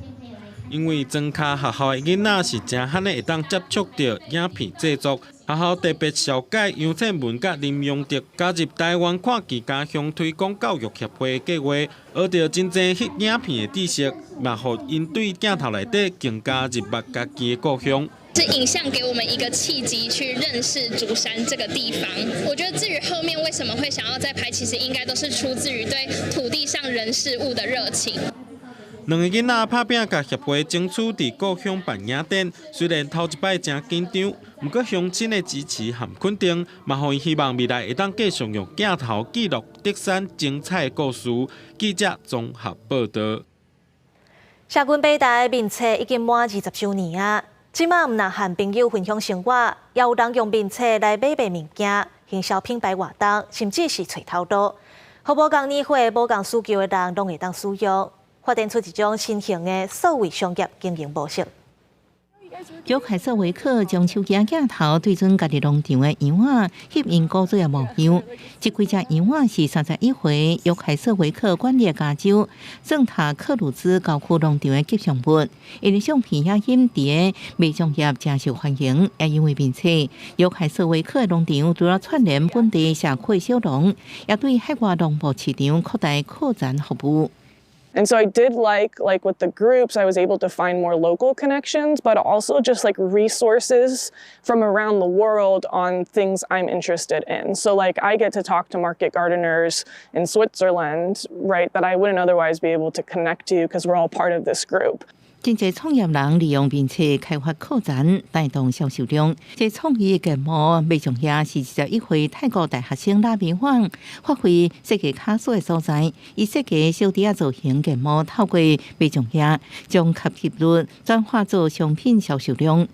因為莊跤學校的囡仔是誠罕的會當接觸著影片製作，學校特別紹介楊倩雯佮林陽德加入台灣看見家鄉推廣教育協會的計劃，學著真濟翕影片的知識，嘛予𪜶對鏡頭內底更加入目家己的故鄉。是影像給我們一個契機去認識竹山這個地方。我覺得至於後面為什麼會想要再拍，其實應該都是出自於對土地上人事物的熱情。兩个囡仔拍拚共協會爭取佇故鄉辦影展，雖然頭一擺誠緊張，毋過鄉親的支持和肯定，嘛予𪜶希望未來會當繼續用鏡頭記錄竹山精彩的故事。記者綜合報導。社群平台面冊已經滿20週年啊！這馬毋但和朋友分享生活，也有人用面冊來買賣物件、行銷品牌活動，甚至是揣頭路。予無仝年歲、無仝需求的人，攏會當使用，發展出一種新型的數位商業經營模式。約凱瑟維克將手機鏡頭對準家己農場的羊仔，翕𪜶古早的模樣。這幾隻羊仔是31歲約凱瑟維克管理的加州聖塔克魯茲郊區農場的吉祥物。𪜶的相片影音佇个美妝業誠受歡迎，也因為面冊，約凱瑟維克的農場除了串聯本地社區小農，也對海外農牧市場擴大擴展服務。 And so I did like with the groups, I was able to find more local connections, but also just like resources from around the world on things I'm interested in. So like I get to talk to market gardeners in Switzerland, right, that I wouldn't otherwise be able to connect to because we're all part of this group. 真濟創業人利用面冊開發課程，帶動銷售量。這創意的模賣場遐是21歲泰國大學生拉明旺發揮設計巧思的所在。伊設計小弟仔造型建模，透過賣場遐將吸入率轉化做商品銷售量。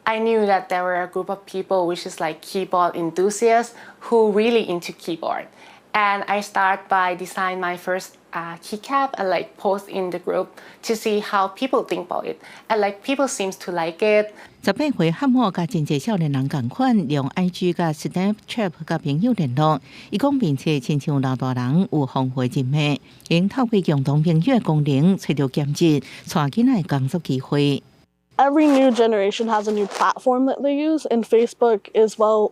I knew that there were a group of people which is like keyboard enthusiasts who really into keyboard. And I start by design my first keycap and like post in the group to see how people think about it. And like people seems to like it. 18歲漢莫佮真濟少年人仝款，用 IG 佮 Snapchat 佮朋友聯絡。伊講面冊親像老大人有豐富人脈，𪜶透過共同朋友的功能，揣著兼職，帶囡仔的工作機會。 Every new generation has a new platform that they use, and Facebook is well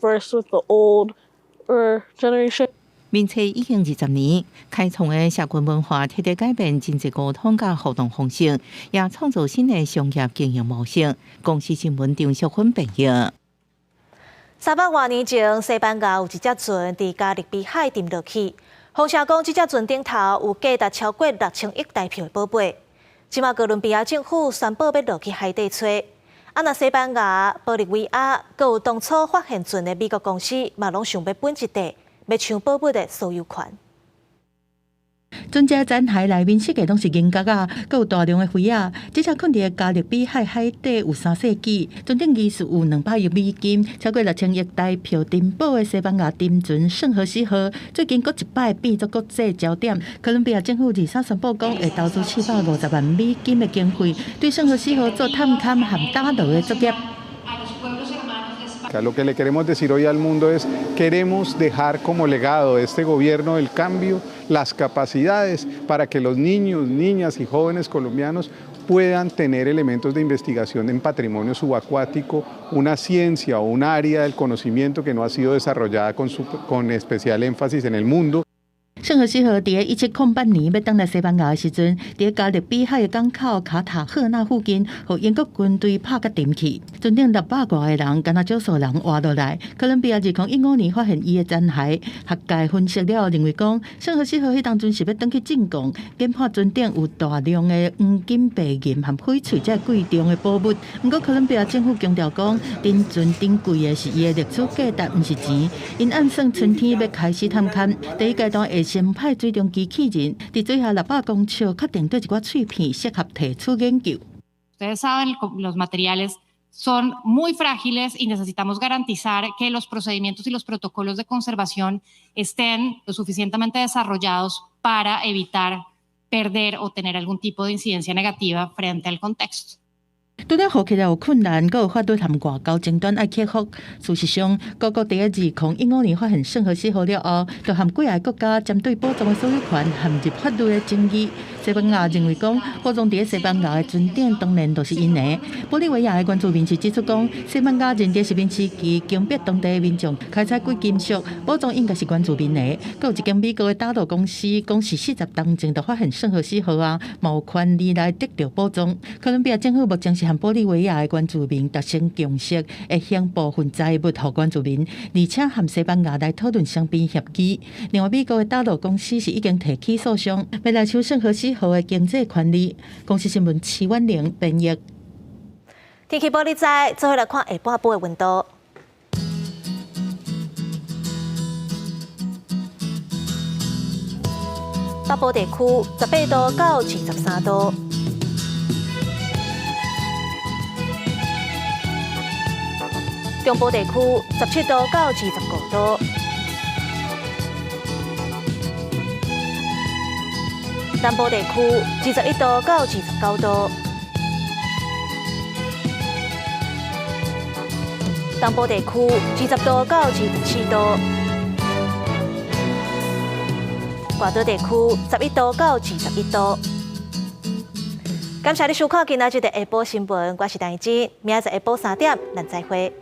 versed with the older generation. 面冊已經20年，開創的社群文化徹底改變人際溝通佮互動方式，也創造新的商業經營模式。公視新聞張淑芬編譯。300外年前，西班牙有一隻船佇加勒比海沉落去。風聲講，這隻船頂頭有價值超過6000億台票的寶貝。這馬哥倫比亞政府宣布欲落去海底揣。啊，若西班牙、玻利維亞，閣有當初發現船的美國公司，嘛攏想欲分一塊，欲搶寶物的所有權。船隻殘骸內面設計攏是銀角仔，閣有大量的魚仔。這隻囥佇加勒比海海底有3世紀，船頂疑似有200億美金，超過6000億台票珍寶的西班牙沉船聖荷西號，最近閣一擺變做國際焦點。哥倫比亞政府23宣布講，會投資450萬美金的經費，對聖荷西號做探勘和打撈的作業。 Lo que le queremos decir hoy al mundo es, queremos dejar como legado de este gobierno del cambio las capacidades para que los niños, niñas y jóvenes colombianos puedan tener elementos de investigación en patrimonio subacuático, una ciencia o un área del conocimiento que no ha sido desarrollada con especial énfasis en el mundo. 聖聖荷西號佇1708年欲轉來西班牙的時陣，佇加勒比海的港口卡塔赫納附近，予英國軍隊拍甲沉去，船頂600外个人，干焦少數人活落來。哥倫比亞2015年發現伊的殘骸，學界分析了後認為講，聖荷西號彼當陣是欲轉去進貢，研判船頂有大量的黃金、白銀和翡翠這貴重的寶物。毋過哥倫比亞政府強調講，沉船珍貴的是伊的歷史價值，毋是錢。𪜶按算春天欲開始探勘，第一階段會先派水中機器人佇水下600公尺確定佗一寡碎片適合提取研究。 Ustedes saben, los materiales son muy frágiles y necesitamos garantizar que los procedimientos y los protocolos de conservación estén lo suficientemente desarrollados para evitar perder o tener algún tipo de incidencia negativa frente al contexto. 除了學起來有困難，閣有法律和外交爭端愛克服。事實上，各國佇2015年發現聖荷西號了後，就和幾个國家針對寶藏的所有權陷入法律的爭議。西班牙認為講，寶藏佇西班牙的船頂當然就是𪜶的。玻利維亞的原住民是指出講，西班牙人佇殖民時期強迫當地的民眾開採貴金屬，寶藏應該是原住民的。閣有一間美國的打撈公司講是40冬前就發現聖荷西號啊，嘛有權利來得著寶藏。哥倫比亞政府目前是和玻利維亞的原住民達成共識，會還部分財物予原住民，而且和西班牙來討論雙邊協議。另外，美國的打撈公司是已經提起訴訟，欲來搶聖荷西號的經濟權利。公視新聞徐婉玲編譯。天氣報你知，做伙來看下半晡的溫度。北部地區18度到23度。中部地區17度到25度，南部地區21度到29度，東部地區20度到24度，外島地區11度到21度。感謝你收看今仔日的下晡新聞，我是陳怡之，明仔載下晡3點，咱再會。